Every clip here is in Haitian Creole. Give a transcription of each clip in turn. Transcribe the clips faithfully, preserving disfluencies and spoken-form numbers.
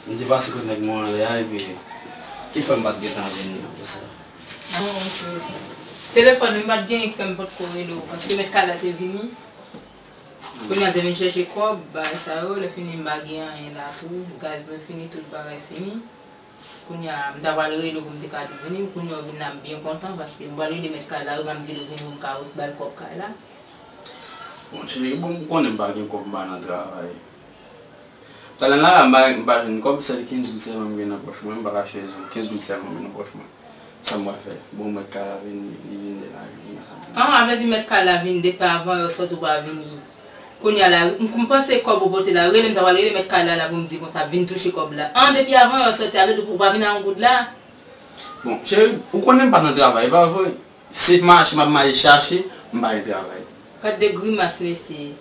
M te pase kot nèg mwen anlè a, epi ki fè m pa t gentan vini apre sa. Ah, ok. Telefòn m pa t genyen ki fè m potko rele w, paske mèt kay la te vini. Kounye a te vin chèche kòb, bagay sa yo, lè fini m pa gen anyen la tou, gaz mwen fini, tout bagay fini. Kounye a, m ta pral rele w pou m te ka vini, kounye a w vin la, m byen kontan, paske m pral rele mèt kay la, wi, m ap di l vini pou m ka ba l kòb kay la. Bon, cheri, bon, ou konnen m pa gen kòb, m pa nan travay. Talè la, m pa, m pa jwenn kòb, sèl kenz goud sèlman m gen nan pòch mwen, m pa kache sou kenz goud sèlman m gen nan pòch mwen. Sa m pral fè? Bon, mèt kay la vini, li vin de la, li vin nan samdi. Ah, sa vle di mèt kay la vin depi avan yè sòti ou pa vini. Kounye a la, m, m panse kòb ou pote la, rele m, ta pral rele mèt kay la, la pou m di konsa, vin touche kòb la. Ah, depi avan yè sòti, sa vle di ou pa vin a yon goud la? Bon, cheri, ou konnen m pa nan travay, e pa vre? Se mache m ap mache chache, m pa gen travay. Gad de grimas, mesye.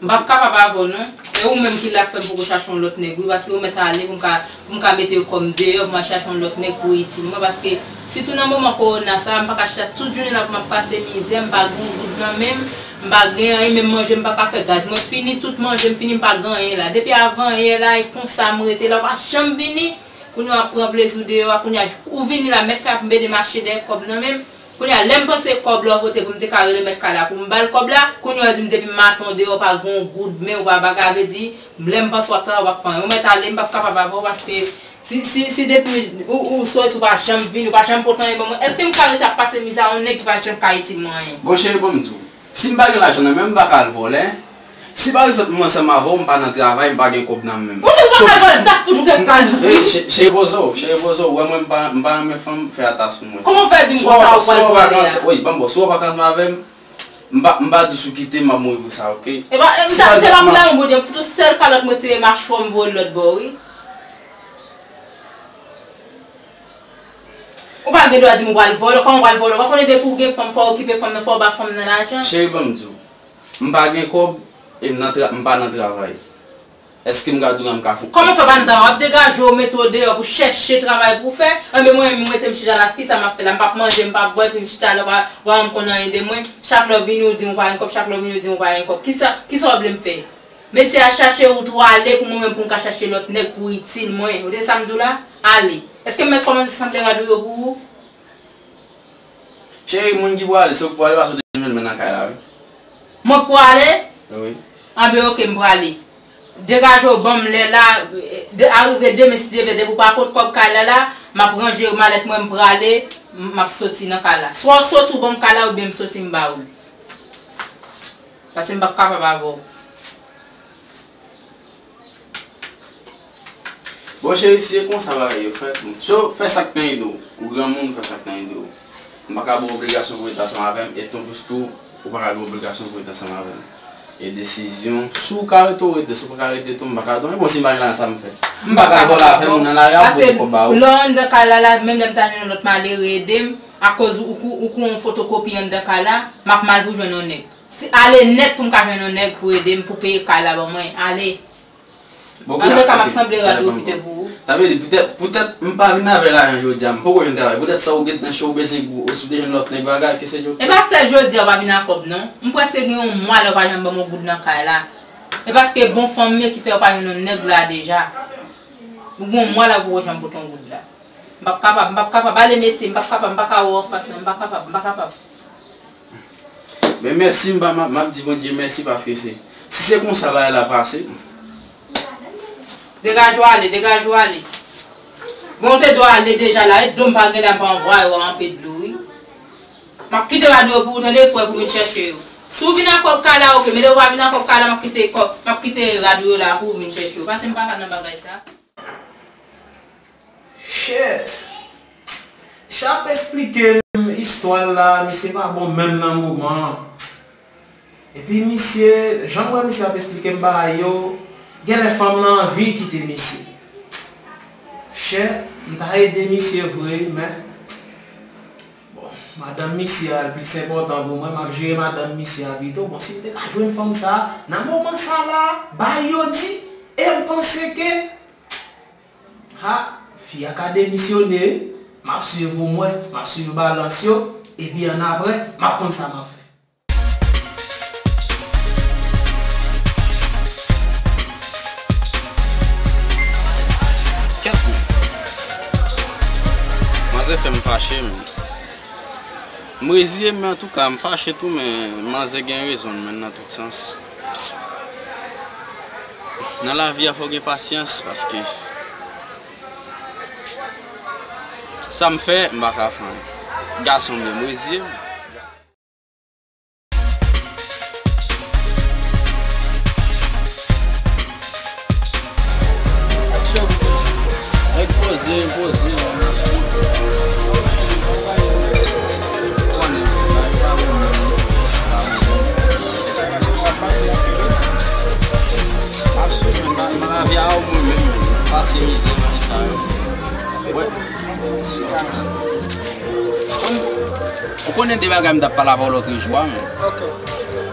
M p ap kapab avè w non. E ou menm ki la k fè m poko chache yon lòt nèg, wi, paske ou mèt ale pou m ka, pou m ka mete kò m deyò, pou m al chache yon lòt nèg pou itil mwen, paske sitou nan moman kowona sa, m pa ka chita tout jounen la pou m ap pase mizè, m pa gen yon goud nan men m, m pa gen anyen, menm manje m pa ka fè, gaz mwen fini, tout manje m fini, m pa gen anyen la. Depi avan yè la, e konsa m rete la, ou pa janm vini, kounye a w ap pran plezi w deyò a, kounye a ou vini la, mèt kay ap ap ede m achte dèyè kòb nan men m. Kounye a, lè m panse kòb la w pote pou m te ka rele mèt kay la pou m ba l kòb la, kounye a w di m depi maten w deyò w pa gen yon goud, men w pa bagay, vle di, lè m panse w ap travay w p ap fè anyen. Ou mèt ale, m p ap kapab avè w paske si, si, si depi ou, ou soti w pa janm vini, ou pa janm pote anyen ban mwen, èske m ka rete ap pase mizè a yon nèg ki pa janm ka itil mwen anyen? Bon, cheri, bon, m di w, si m pa gen lajan nan men m, m pa ka al vòlè. Si pa egzanp m ansanm avè w, m pa nan travay, m pa gen kòb nan men m. Ou di w pa ka vòlè, m t ap fout ou kèk kal. Cheri poze w, cheri poze w, ou wè mwen m pa, m pa renmen fanm fè atak sou mwen. Kòman w fè di m konsa ou pral vòlè a? Wi, ban m bon, si w ap ansanm avè m, m pa, m pa di w si w kite m, m ap mouri pou sa, oke? E pa, e, m ta, se pa pou la ou Bondye, m fout ou sèl kalòt m retire machwè m voye l lòt bò, wi. Ou pa gen dwa di m ou pral vòlè, kòman ou pral vòlè? Ou pa konnen depi ou gen fanm, fò w okipe fanm nan, fò w ba fanm nan lajan? Cheri, ban m di w. M pa gen kòb, e m nan tra-, m pa nan travay. Èske m ka di w m ka fon... Kòman fè w pa nan travay? W ap degaje w, mete w deyò pou chèche travay pou w fè. Anben mwen menm, m rete m chita la, kisa m ap fè la? M p ap manje, m p ap bwè, epi m chita la, w pa, w pa janm konn anyen de mwen. Chak lè w vini, w di m w pa gen kòb, chak lè w vini, w di m w pa gen kòb. Kisa, kisa w vle m fè? Mesye a chache wout ou ale pou mwen menm pou m ka chache lòt nèg pou itil mwen. Ou tande sa m di w la? Ale. Èske m mèt kòmanse sanble rad ou yo pou ou? Cheri, moun ki prale, se ou k prale, paske w te jwenn mwen nan kay la, wi. Mwen k prale? Wi. Anben, oke, m prale. Degaje w, ban m lè la, de, arive demen, si Dye vle, depi w pa pot kòb kay la la, m ap ranje malèt mwen, m prale, m, m ap soti nan kay la. Swa w soti, w ban m kay la, oubyen m soti, m ba ou l. Paske m p ap kapab avè w. Bon, cheri, si se konsa bagay yo fèt, so, fè sa k nan ide w. Ou granmoun, fè sa k nan ide w. M pa ka ba w obligasyon pou w rete ansanm avè m, e non plis tou, ou pa ka gen obligasyon pou w rete ansanm avè m. E desizyon, si w ka rete, w rete, si w pa ka rete tou, m pa ka di w anyen. Bon, si m pa gen lajan, sa m fè? M pa ka vòlè avè moun nan lari a, m pote kòb ba ou. Paske lè w anndan kay la, la, menm lè m ta jwenn yon lòt malere ede m, akoz ou, ou, ou kou yon fotokopi anndan kay la, m ap mal pou jwenn yon nèg. Si, ale nèt pou m ka jwenn yon nèg pou ede m, pou peye kay la ban mwen. Ale. Bon, antouka, m ap sanble rad ou pito pou ou. Sa vle di, poutèt, poutèt m pa vin avè lajan jodi a, m poko jwenn travay. Poutèt sa ou gentan cho, ou bezwen gou, ou si w te jwenn lòt nèg bagay, ke se yo. E pa sèl jodi a ou pa vin ak kòb, non. M prèske gen yon mwa la ou pa janm ban m yon goud nan kay la. E paske bon fanm m ye ki fè ou pa jwenn yon nèg la deja. Ou gen yon mwa la ou poko janm pote yon goud la. M p ap kapab, m p ap kapab. Ale mesye, m p ap kapab, m pa ka wè w anfas mwen, m pa kapab, m pa kapab. Men mèsi, m pa, m ap, m ap di Bondye mèsi paske se, si se konsa bagay la pase. Degaje w ale, degaje w ale. Bon, ou te dwe ale deja la, e dlo m pa gen la, m pa anvoye w anpe dlo, wi. M ap kite rad ou yo pou ou, tande, frè, pou vin chèche yo. Si w vin ak kòb kay la, oke, men lè ou pa vin ak kòb kay la, m ap kite kòb, m ap kite rad ou yo la pou ou vin chèche yo. Pase m pa ka nan bagay sa. Shit. Misye ap esplike m istwa l la, misye pa bon menm nan moman an. Epi misye, jan m wè misye ap esplike m bagay yo, genlè fanm nan anvi kite misye. Shit, m ta ede misye vre, men bon, madanm misye a plis enpòtan pou mwen, m ap jere madanm misye a pito. Bon, si m te ka jwenn fanm sa a, nan moman sa la, bagay yo di, e m panse ke, ha, fi a ka demisyone, m ap swiv ou m wè, m ap swiv balans yo, epi annapre, m ap konn sa m ap fè. Sa fè m fache, men. M reziye m, men antouka, m fache tou, men manzè gen rezon l, men nan tout sans. Nan lavi a, fò w gen pasyans, paske sa m fè, m pa ka fè anyen. Gason m ye, m reziye m. Nèg poze, poze, mèsi. Konnen, pa, pa bon menm. Pa bon menm. Pase, men, nan, nan lavi a, ou mwen menm, pase mizè, bagay sa yo. Wè. Ou konnen de bagay m t ap pale avè w lòt jou a, men. Ok.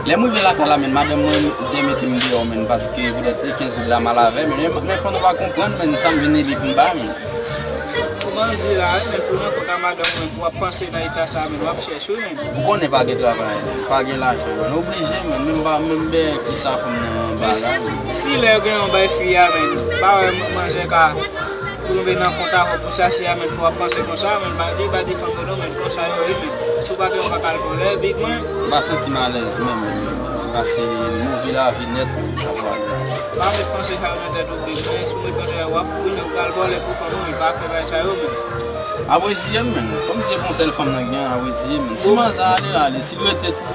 Lè m rive lakay la, men, madanm mwen te mete m deyò, men, paske poutèt kenz goud la mal avè m, men, men fò nou pa konprann, men, sa m vin rele pou m ba, men. Kòman di la, wi, men, pou nan kont a madanm mwen, pou w ap panse nan eta sa, men, w ap chèche, wi, men. Ou konnen pa gen travay, pa gen lajan, men, oblije, men, menm ba, menm bèyè ki sa fanm nan ba la, men. Si, si lè yo gen yon bay fi a, men, pa wè manzè ka tonbe nan kont a ou pou chache a, men, pou w ap panse konsa, men, pa di, pa di fanm yo non, men, konsa yo ye, men. Si w pa gen yon kaka l vòlè, big man. M pa santi m alèz menm, men, men, men, pase move lavi nèt, m ap pale. Pa met panse sa yo nan tèt ou, big man. Si w met panse sa yo, w ap kouri, w pral vòlè pou fanm ou, men, pa fè bagay sa yo, men. Apreziye m, men. Kòm se yon sèl fanm nan gen, apreziye m, men. Si manzè ale, l ale. Si l rete tou,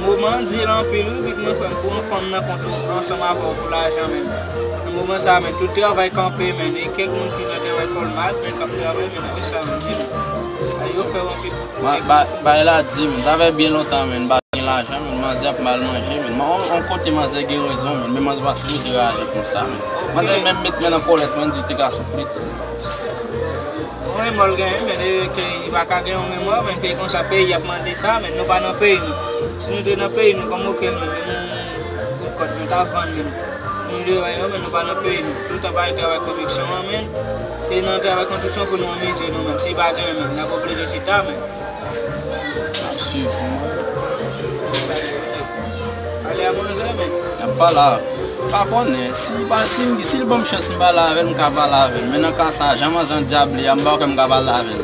Moman di l anpil wi, big man, frè m, pou yon fanm nan kont ou ansanm avè w pou lajan, men. Nan moman sa, men, tout travay kanpe, men, e kèk moun ki nan travay fòmal, men, k ap travay, men, apre sa, men, di m. Ay, yo fè w anpil. Ba, ba, bay la di, men, sa fè byen lontan, men, m pa gen lajan, men, manzè ap mal manje, men. Yon, yon kote manzè gen rezon, men, men manzè pa sipoze reyaji konsa, men. Manzè menm met men nan kòlèt, men, di te ka soufri tou. Yon remò l genyen, men, e ke li pa ka gen yon remò, men, peyi konsa, peyi ap mande sa, men, nou pa nan peyi nou. Si nou te nan peyi nou, kòm okenn, men, nou, nou, nou, nou t ap vann, men. Nou leve yo, men, nou pa nan peyi nou. Toutan pa gen travay konstriksyon an, men, se nan travay konstriksyon pou nou anmize nou, men. Si pa gen, men, n ap oblije chita, men. N ap swiv, men. Ale a manzè, men. N ap pale a. M pa konnen. Si pa, si, si l ban m chans, m pale avè l, m ka pale avè l. Men nan ka sa, jan manzè an dyable a, m pa kwè m ka pale avè l.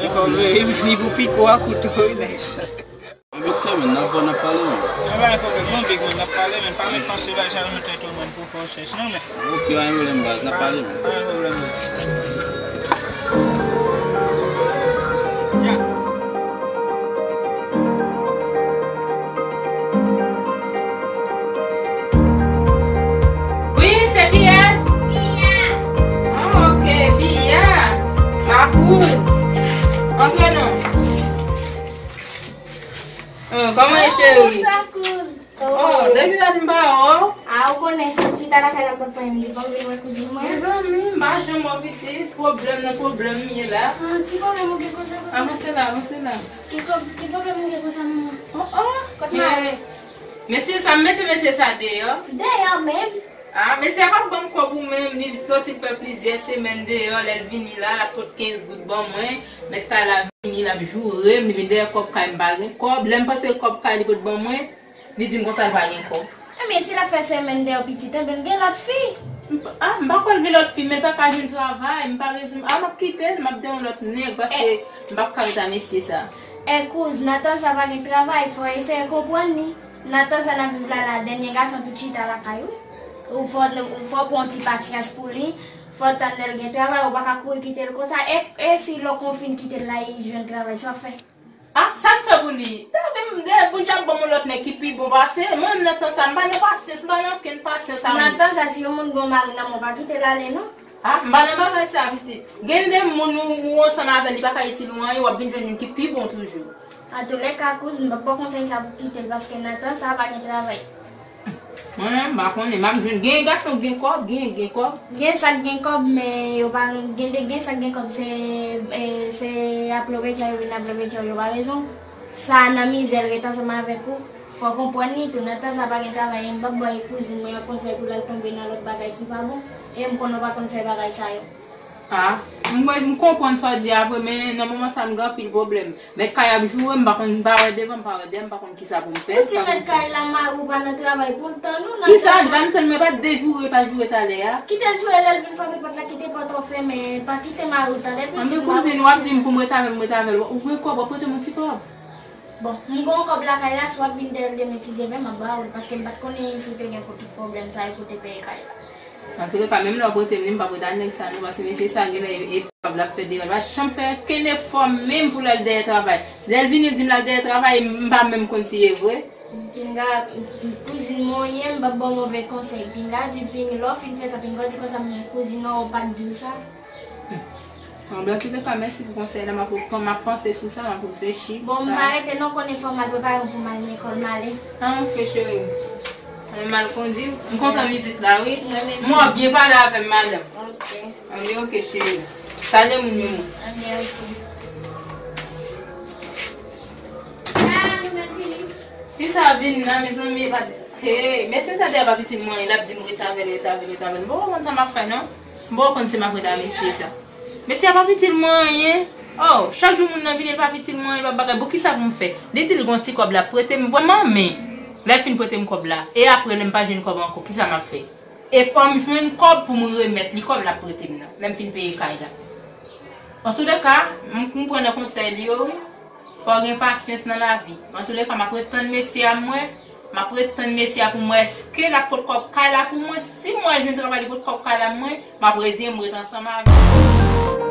Li pou piko a kouto, wi, nèg. Envite, men, n ap, n ap pale, men. Nan pa gen pwoblèm, non, big man, n ap pale, men pa met panse bagay sa nan tèt ou, men, pou fè w chèch, non, men. Ok, pa gen pwoblèm, baz, n ap pale, men. Pa gen pwoblèm, non. Ya. Wi, se kiyès? Biya. Ah, ok, Biya. Makouz. Antre non. Oh, kòman e, cheri? Bonsoir, kouz. Oh, depi sa di m pa wè w. Ah, ou konnen, chita lakay la m t ap fè, m te pa vin wè kouzin mwen. Mezanmi, m pa janm wè w pitit, pwoblèm nan pwoblèm m ye la. Ah, ki pwoblèm ou gen konsa, kouzin? Avanse la, avanse la. Ki pwo-, ki pwoblèm ou gen konsa, manman? Oh, oh. Kot m ale? Mesye sa, m mete mesye sa deyò. Deyò menm? Ah, mesye a p ap ban m kòb ou menm, li soti fè plizyè semèn deyò, lè l vini la, l ap pot kenz goud ban mwen, mèt kay la vini, l ap joure m, li vin dèyè kòb kay, m pa gen kòb, lè m panse l kòb kay li pot ban mwen, li di m konsa l pa gen kòb. Ebyen, si l ap fè semèn deyò pitit, enben l gen lòt fi. M p-, ah, m pa kwè l gen lòt fi, men l pa ka jwenn travay, m pa bezwen, ah, m ap kite l, m ap gen yon lòt nèg, paske m p ap ka ret a mesye sa. E kouz, nan tan sa pa gen travay, fò w eseye konprann li. Nan tan sa n ap viv la, la, dènye gason tout chita lakay ou. Ou fò, ou fò pran yon ti pasyans pou li. Fò w tann lè l gen travay, ou pa ka kouri kite l konsa. E, e si lòk ou fin kite l la, e li jwenn travay, sa w fè? Ah, sa m fè pou li? Tanpri, m de pou Djab ban m yon lòt nèg ki pi bon pase l. Mwen menm nan tan sa, m pa nan pasyans, m pa nan okenn pasyans a moun. Nan tan sa, si yon moun gen yon mari nan men w, pa kite l ale, non. Ah, m pa nan bagay sa, pitit. Gen de moun ou, ou ansanm avè l, li pa ka itil ou anyen, w ap vin jwenn youn ki pi bon toujou. Antoulèka, kouz, m p ap ba w konsèy sa pou kite l, paske nan tan sa, pa gen travay. Mwen menm, m pa konnen, m ap jwenn. Gen gason k gen kòb, gen, gen kòb. Gen sa k gen kòb, men yo pa, gen de, gen sa k gen kòb, se, e, se ap love tchè yo vin ap love tchè yo, yo pa bezwen w. Sa nan mizè l ret ansanm avèk ou. Fò w konprann li tou, nan tan sa pa gen travay, e m p ap bay kouzin mwen yon konsèy pou l al tonbe nan lòt bagay ki pa bon. E m konnen w pa konn fè bagay sa yo. Ah, M, m konprann sa w di a vre, men nan moman sa a m gen anpil pwoblèm. Mèt kay ap joure, m pa konn, m pa wè devan, m pa wè dèyè, m pa konn kisa pou m fè. Ou di mèt kay la mari w pa nan travay pou l tann ou nan travay. Kisa, li pa n tann mwen, pa t dejoure, pa joure talè a. Kite l joure, lè l vin frape pòt la, kite pòt ou fèmen, pa kite mari w talè. Anben kouzin, w ap di m pou m ret avè l, m ret avè l. W ap ouvri kòb, w ap prete m yon ti kòb. Bon, m gen yon kòb lakay la, si w ap vin dèyè l demen, si Dye vle, m ap ba ou l, paske m pa t konnen si w te gen pou tout pwoblèm sa yo pou w te peye kay la. Antouleka, menm lè w prete m li, m p ap rete ak nèg sa non, paske mesye sa genlè e, e kòb l ap fè deyò, l pa janm fè okenn efò menm pou l al dèyè travay. Lè l vini, l di m l al dèyè travay, m pa menm konn si e vre. Pinga, kouzin mwen ye, m p ap ba w move konsèy. Pinga di, pinga, lè w fin fè sa, pinga w di konsa, men kouzin an, ou pa t di w sa. Bon, antouleka, mèsi pou konsèy la, m ap, m ap panse sou sa, m ap reflechi. Bon, m pa rete non, konnen fò m al prepare m pou m al lekòl, m ale. Ah, ok, cheri. Mwen mal kondi. M kontan vizit la, wi. Mwen menm. Mwen byen pale avè m, madanm. Ok. Anben, ok, cheri. Salye moun yo, moun. Anben, ok. Ah, nou mèt vini. Kisa vin nan, mezanmi, pa, hey, mesye sa dèyè pa pitit mwen, l ap di m ret avè l, ret avè l, ret avè l. M poko konn sa m ap fè, non. M poko konn si m ap ret ak mesye sa. Mesye a pa pitit mwen anyen. Oh, chak jou moun nan vini, l pa pitit mwen anyen, l pa bagay. Bon, kisa pou m fè? Li di l gon ti kòb l ap prete m vrèman, men lè l fin prete m kòb la, e apre lè m pa jwenn kòb ankò, kisa m ap fè? E fò m jwenn kòb pou m remèt li kòb l ap prete m nan, lè m fin peye kay la. Antouleka, m, m pran nan konsèy li yo, wi. Fò w gen pasyans nan lavi. Antouleka, m ap ret tann mesye a mwen. M ap ret tann mesye a pou m wè èske l ap pot kòb kay la pou mwen. Si m wè l jwenn travay, li pot kòb kay la pou mwen, m ap reziyen m ret ansanm avè l.